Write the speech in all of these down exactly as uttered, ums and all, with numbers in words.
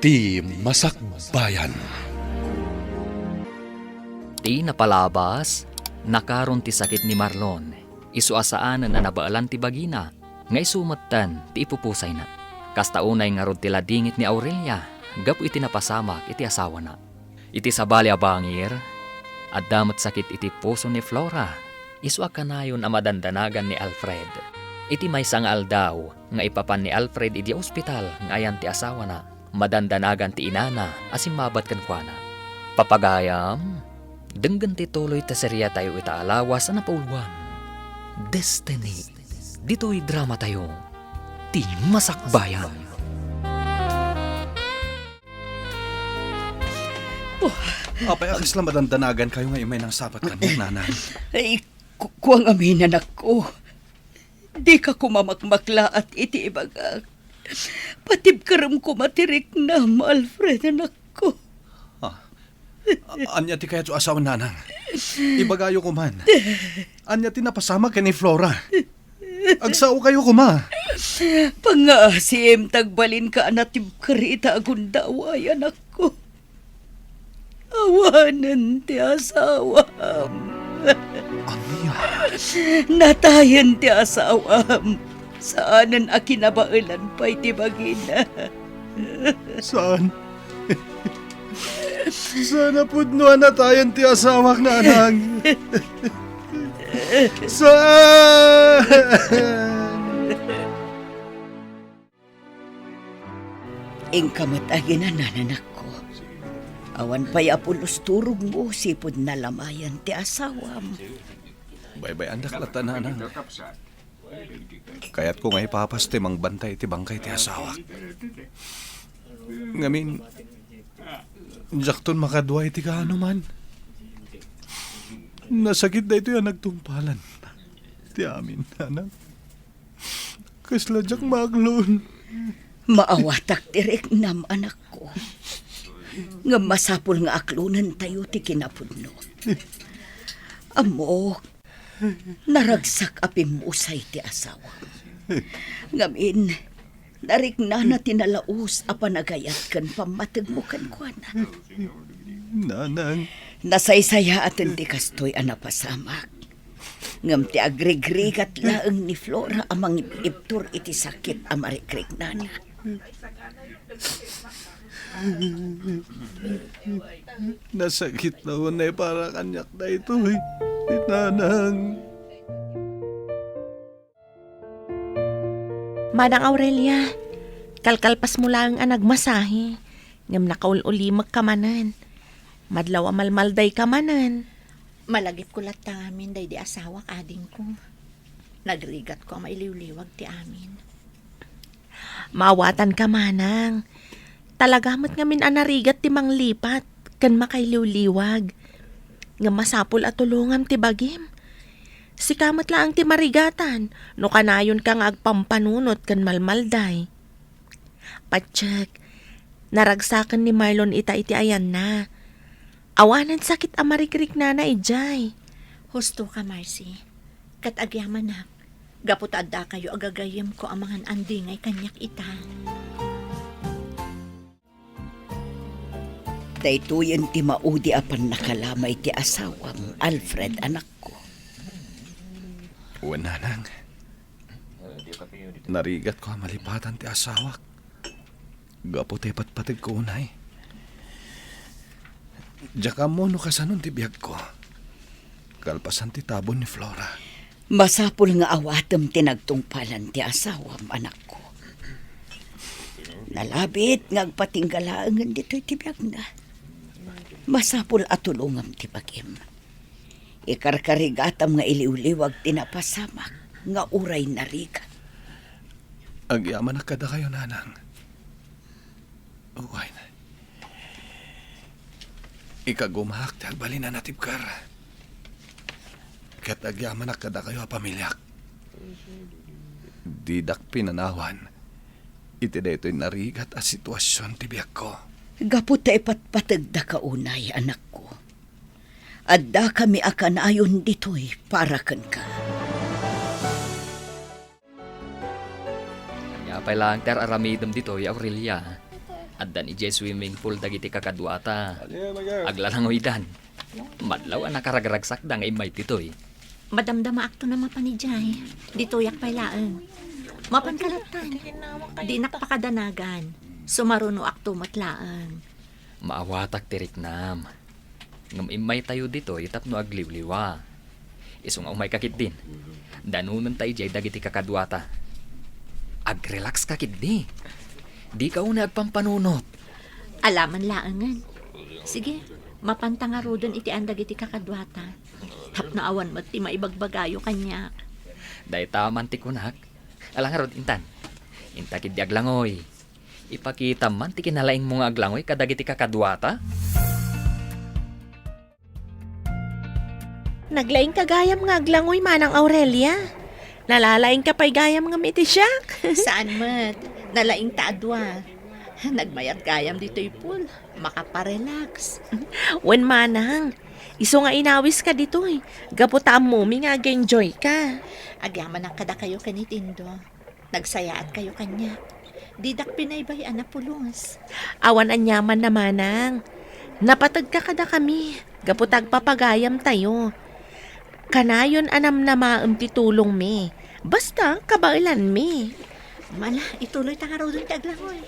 Ti Masakbayan. Ti napalabas, nakaron ti sakit ni Marlon, isu a saanen a nabaelan ti bagina, nga isu metten ti ipupusayna. Kasta unay ngarud ti ladingit ni Aurelia gapu iti napasamak iti asawana. Iti sabali a bangir, adda met sakit iti puso ni Flora, isu a kanayon a madandanagan ni Alfred. Iti maysa nga aldaw nga ipapan ni Alfred idiay ospital nga ayan ti asawana, madandanagan ti inana a simmabat kenkuana. Papagayam, denggen ti tuloy ti seriatayo ita a lawas a napauluan, Destiny. Ditoy dramatayo, Ti Masakbayan. Oh. Apay a kasla madandanagankayo nga immay nangsabat kaniak, nanang? Ay, ku-, kuang amin, anakko. Dika koma makmaklaat iti ibagak. Patibkerem koma ti riknam, Alfred, anakko. Ah, a-, ania ti kayatyo a sawen, nanang? Ibagayo koman. Ania ti napasamak ken ni Flora? Agsaokayo koma. Pangngaasim ta agbalinka a natibker ita a gundaway, anakko. Awanen ti asawam. Ania? Natayen ti asawam. Saanen a kinabaelan pay ti bagina. Saan? Saan a pudno a natayen ti asawak, nanang? Saan? Inka met aginanan, anakko. Awan pay a pulos turogmo sipud nalamayan ti asawam. Baybay-andak latta, nanang. Kayatko nga ipapas ti mangbantay iti bangkay ti asawak. Ngamin, diakton makadua iti kaanoman. Nasakit daytoy a nagtungpalan ti amin, nanang. Kasla diak maaklon. Maawatak ti riknam, anakko. Ngem masapul nga aklonentayo ti kinapudno. Ammok, naragsak a pimmusay ti asawam. Ngamin, nariknana ti nalaus a panagayat ken pammategmo kenkuana. Nanang. Nasaysayaaten ti kastoy a napasamak. Ngem ti agrigrigat laeng ni Flora a mangib-ibtur iti sakit a marikriknana. Nasakit la unay para kaniak daytoy, nanang. Manang Aurelia, kalkalpasmo laeng a nagmasahe, ngem nakaul-ulimekka manen. Madlaw a malmaldayka manen. Malagipko latta ngamin daydi asawak, adingko. Nagrigatko a mailiwliwag ti amin. Maawatanka, manang. Talaga met ngamin a narigat ti manglipat ken makailiwliwag. Ngem masapul a tulongam ti bagim. Sika met laeng ti marigatan no kanayonka nga agpampanunot ken malmalday. Patiek, naragsaken ni Marlon ita iti ayanna. Awanen sakit a marikriknana idiay. Husto ka, Marcy. Ket agyamanak, gapu ta addakayo a gagayyemko a mangan-andingay kaniak ita. Daytoyen ti maudi a pannakalamay ti asawam, Alfred, anakko. Wen, nanang. Narigatko a malipatan ti asawak gapu ta ipatpategko unay. Diak ammo no kasanon ti biagko kalpasan ti tabon ni Flora. Masapul nga awatem ti nagtungpalan ti asawam, anakko. Nalabit nga agpatingga laengen ditoy ti biagna. Masapul a tulongam ti bagim. Ikarkarigatam nga iliwliwag ti napasamak nga uray narigat. Agyamanak kadakayo, nanang. Uwayen, ikagumaak ti agbalin a natibker. Ket agyamanak kadakayo a pamiliak. Didak pinanawan iti daytoy narigat a situasion ti biagko. Gapu ta ipatpategdaka unay, anakko. Addakami a kanayon ditoy para kenka. Ania pay laeng ti ar-aramidem ditoy, Aurelia? Addan idiay swimming pool dagiti kakaduata. Aglalangoydan. Madlaw a nakaragragsakda nga immay ditoy. Madamdamaakto a mapan idiay. Ditoyak pay laeng. Mapan ka lattan. Dinak pakadanagan. Sumarunoakto met laeng. Maawatak ti riknam. Ngem immaytayo ditoy tapno agliwliwa. Isu nga umayka ketdin. Danonenta idiay dagiti kakaduata. Agrelaxka ketdi. Dika unay agpampanunot. Alaman laengen. Sige, mapanta ngaruden iti an dagiti kakaduata. Tapno awan met ti maibagbagayo kaniak. Dayta man ti kunak. Ala ngarud, intan. Inta ketdi aglangoy. Ipakitam man ti kinalaingmo nga aglangoy kadagiti kakaduata? Naglaingka gayam nga aglangoy, Manang Aurelia. Nalalaingka pay gayam ngem iti siak. Saan met. Nalaingta a dua. Nagmayat gayam ditoy pool. Makaparelax. Wen, Manang. Isu nga inawiska ditoy. Gapu ta ammomi nga ag-enjoyka. Agyamanak kadakayo ken ni Tindo. Nagsayaatkayo kaniak. Didak binaybay a napulos. Awan aniaman a, Manang. Napategka kadakami gapu ta agpapagayamtayo. Kanayon a namnamaem ti tulongmi. Basta, kabaelanmi. Ala, ituloyta ngaruden ti aglangoy.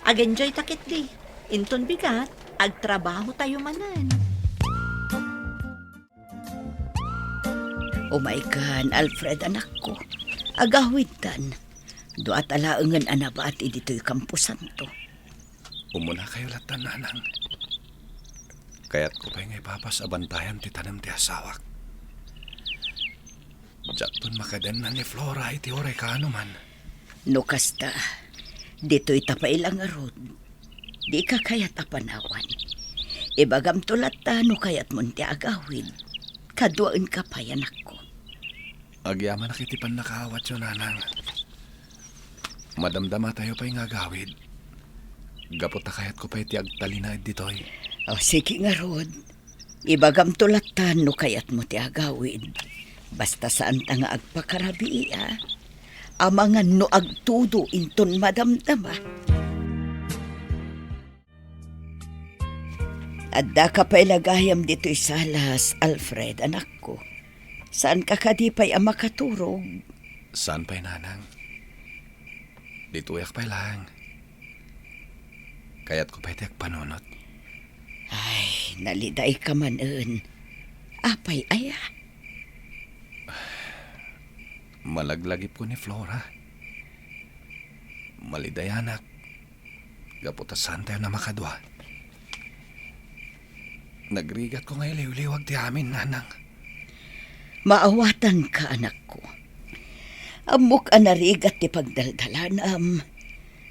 Ag-enjoyta ketdi. Inton bigat, agtrabahotayo manen. Umaykan, Alfred, anakko. Agawidtan. Duata laengen a nabati ditoy kamposanto. Umunakayo lattan, Nanang. Kayatko pay nga ipapas a bantayan ti tanem ti asawak. Diakton makadenna ni Flora iti oray kaano man. No kasta, ditoyta pay la ngarud. Dika kayat a panawan. Ibagamto latta no kayatmon ti agawid. Kaduaenka pay, anakko. Agyamanak iti pannakaawatyo, Nanang. Madamdamatayo pay nga agawid. Gapu ta kayatko pay ti agtalinaed ditoy. O, sige ngarud. Ibagamto lattan no kayatmo ti agawid. Basta saanta nga agpakarabii, a. Amangan no agtudo inton madamdama. Addaka pay la gayam ditoy salas, Alfred, anakko. Saanka kadi pay a makaturog? Saan pay, Nanang. Ditoyak pay laeng. Kayatko pay ti agpanunot. Ay, nalidayka manen. Apay aya? Malaglagipko ni Flora. Malidayanak gapu ta saantayon a makadua. Nagrigatko nga iliwliwag ti amin, Nanang. Maawatanka, anakko. Ammok a narigat ti pagdaldalanam,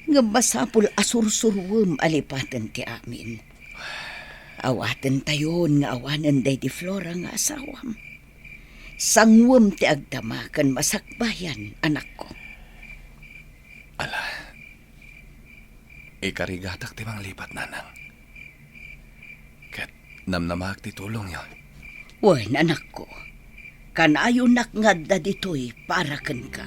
ngem masapul a sursuruem a lipaten ti amin. Awatentayon nga awanen daydi Flora nga asawam. Sanguem ti agdama ken masakbayan, anakko. Ala, ikarigatak ti manglipat, Nanang. Ket namnamaak ti tulongyo. Wen, anakko, kanayonak nga adda ditoy para kenka.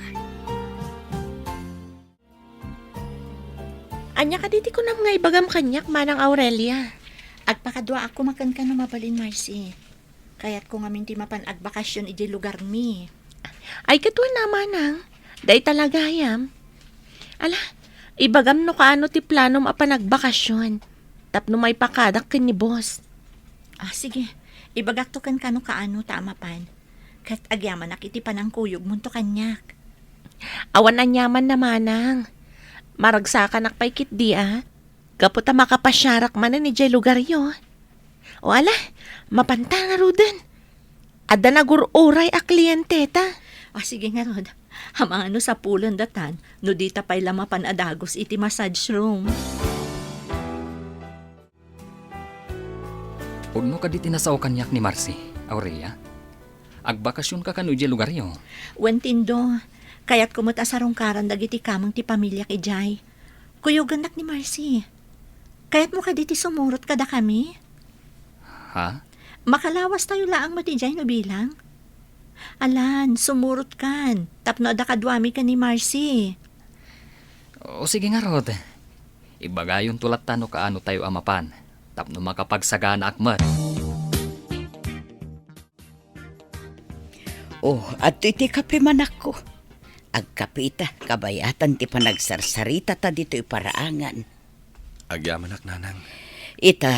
Ania kadi ti kunam nga ibagam kaniak, Manang Aurelia? Agpakaduaak koma kenka no mabalin, Marcy. Kayatko ngamin ti mapan agbakasyon idiay lugarmi. Ay, ket wen a, Manang. Dayta la gayam. Ala, ibagam no kaano ti planom a panagbakasyon tapno maipakadak ken ni boss. Ah, sige. Ibagakto kenka no kaano ta a mapan. Ket agyamanak iti panangkuyogmonto kaniak. Awan aniaman a, Manang. Maragsakanak pay ketdi a. Gapu ta makapasiarak manen idiay lugaryo. O ala, mapanta ngaruden. Adda nagur-uray a klienteta. Ah, sige ngarud. Amangan no sapulendatan no dita pay la mapan a dagus iti massage room. Pudno kadi ti nasao kaniak ni Marcy, Aurelia? Agbakasionka kano idiay lugaryo? Wen, Tindo, kayatko met a sarungkaran dagiti kameng ti pamiliak idiay. Kuyogennak ni Marcy. Kayatmo kadi ti sumurot kadakami? Ha? Makalawastayo laeng met idiay no bilang. Alan, sumurotkan, tapno adda kaduami ken ni Marcy. O, sige ngarud. Ibagayonto latta no kaano tayo a mapan, tapno makapagsaganaak met. Oh, adtoy ti kape, manakko. Agkapita, kabayatan ti panagsarsaritata ditoy paraangan. Agyamanak, nanang. Ita,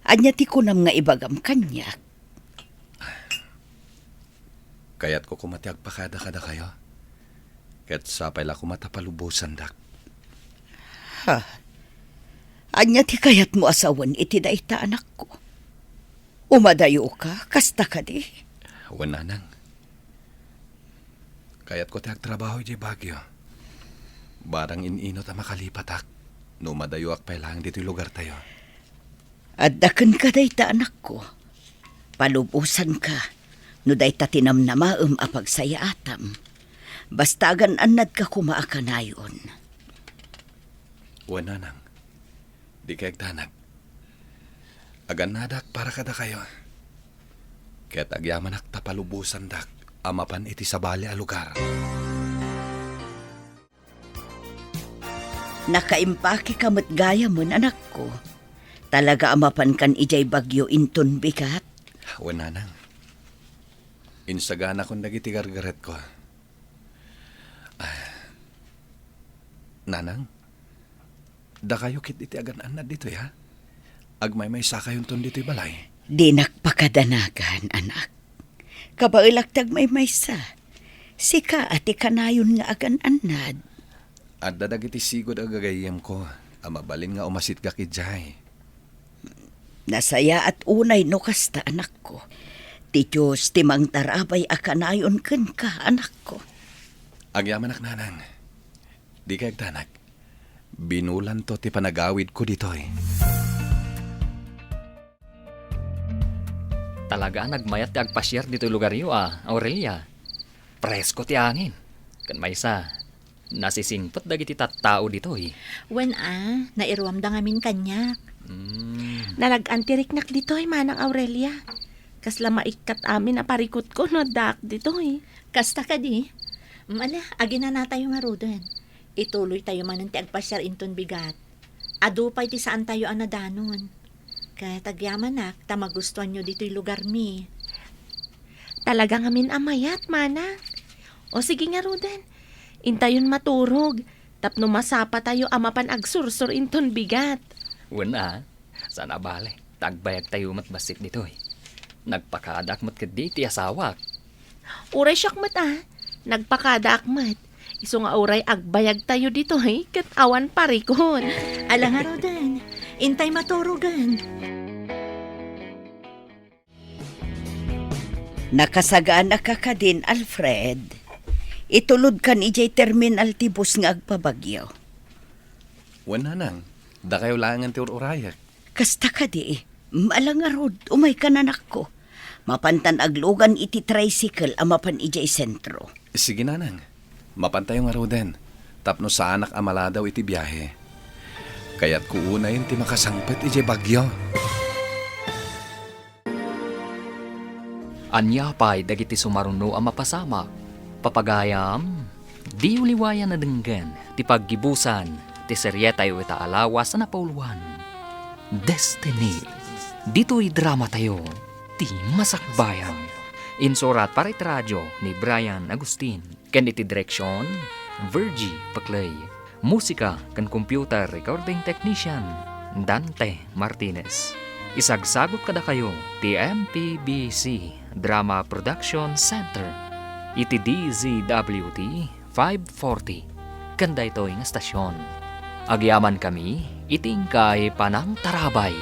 ania ti kunam nga ibagam kaniak? Kayatko koma ti agpakada kadakayo. Ket sapay la koma ta palubosandak. Ha? Ania ti kayatmo a sawen iti dayta, anakko? Umadayoka, kasta kadi? Wen, nanang. Kayatko ti agtrabaho idiay Baguio. Barang in-inut a makalipatak, no umadayoak pay laeng ditoy lugartayo. Adda kenka dayta, anakko. Palubosanka no dayta ti namnamaem a pagsayaatam. Basta agan-annadka koma a kanayon. Wen, nanang. Dika agdanag. Agannadak para kadakayo. Ket agyamanak ta palubosandak a mapan iti sabali a lugar. Nakaimpakeka met gayamen, anakko. Talaga a mapankan idiay Baguio inton bigat? Wen, nanang. Insaganakon dagiti gargaretko. Ah, nanang, dakayo ket iti agan-annad ditoy, ha? Agmaymaysakayonton ditoy balay. Dinak pakadanagan, anak. Kabaelak ti agmaymaysa. Sika a ti kanayon nga agan-annad. Adda dagiti sigud a gagayyemko a mabalin nga umasitgak idiay. Nasayaat unay no kasta, anakko. Ti Dios ti mangtarabay a kanayon kenka, anakko. Agyamanak, nanang. Dika agdanag. Binulanto ti panagawidko ditoy. Talaga a nagmayat ti agpasiar ditoy lugaryo a, Aurelia. Presko ti angin. Ken maysa, nasisingpet dagiti tattao ditoy. Wen a, nairuamda ngamin kaniak. Mm. Narag-an ti riknak ditoy, Manang Aurelia. Kasla maikkat amin a parikutko no addaak ditoy. Kasta kadi? Mala, aginanatayo ngaruden. Ituloytayo manen ti agpasiar inton bigat. Adu pay ti saantayo a nadanon. Ket agyamanak ta magustuanyo ditoy lugarmi. Talaga ngamin a mayat, Manang. O sige ngaruden, intayon maturog, tapno masapatayo a mapan agsursor inton bigat. Wen a, saan a bale, ta agbayagtayo met bassit ditoy. Nagpakadaak met ketdi iti asawak. Uray siak met a, nagpakadaak met. Isu nga uray agbayagtayo ditoy ket awan parikut. Ala ngaruden, intay maturogen. Nakasaganak a kadin, Alfred. Itulodkan idiay terminal ti bus nga agpabagyo. Wen, nanang, dakayo laengen ti ur-urayek. Kasta kadi, mala ngarud, umayka, anakko. Mapantan aglugan iti tricycle a mapan idiay sentro. Sige, nanang. Mapantayo ngaruden, tapno saanak a maladaw iti biahe. Kayatko unayen ti makasangpet idiay bagyo. Ania pay dagiti sumaruno a mapasamak? Papagayam, diyo liwayan a denggen ti paggibusan ti serietayo ita a lawas a napauluan, Destiny. Ditoy dramatayo, ti Masakbayan. Insurat para iti radio ni Brian Agustin. Ken iti direksion, Virgie Paclay. Musika ken computer recording technician, Dante Martinez. Isagsagut kadakayo ti M P B C Drama Production Center iti D Z W T five forty ken daytoy nga estasion. Agyamankami iti inkay panangtarabay.